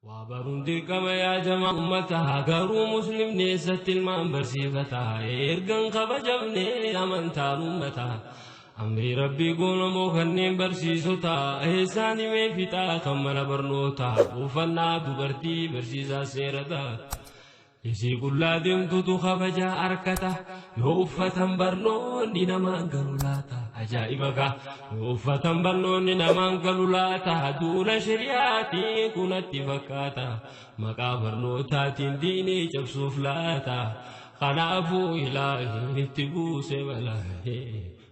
Waa baruun dirqama yaa jamaa uummataa, garuu muslimni eessatti ilmaan barsiifata? Ergan kabajamne amantaan uummataa, amrii rabbii goonamoo kanneen barsiisota eessaan himee fixaa? Kan mana barnootaa uffannaa dubartii barsiisaa seerata. Isii qullaa deemtutu kabajaa arkata. Yoo uffatan barnoonni namaan galu laata? Ajaa'iba gaa! Yoo uffatan barnoonni namaan galu laata? Duula shari'aatiin kunatti fakkaata. Maqaa barnootaatiin diinii cabsuuf laata? Kanaafuu ilaahiin itti buuse balaa.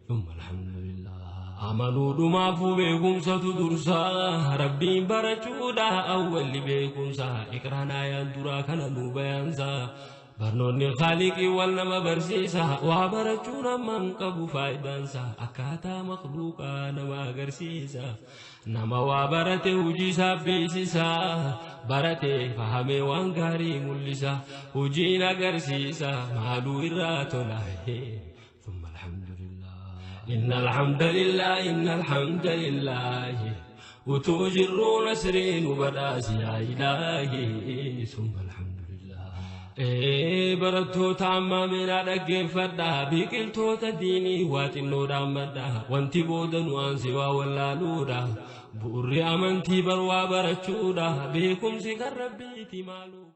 Thumma alhamdulillah. Amanuudhumaafuu beekumsatu dursaa, rabbiin barachuudha awwalli beekumsa. Iqraan ayaan duraa kana nuu bayaansa. Barnoonni khaaliqii wal nama barsiisa. Waa barachuun hammam qabu faayidaansa, akkaataa makluuqaa nama agarsiisa. Nama waa barate hojii isaa beeksisa. Barate fahamee waan gaarii mul'isa. Hojiin agarsiisa maaluu irraa tola. ثم الحمد لله، إن الحمد لله، إن الحمد لله، utuu jirruu nasriin badhaasi yaa ilaahi. ثم الحمد لله. Barattoota ammaa meenaa dhaggeeffadha, biqiltoota diinii waa xinnoo dhaammadha. Wanti booda nu aansi waa wallaaluudha. Bu'urri amantii bar waa barachuudha. Beekumsi kan rabbiiti maaluu.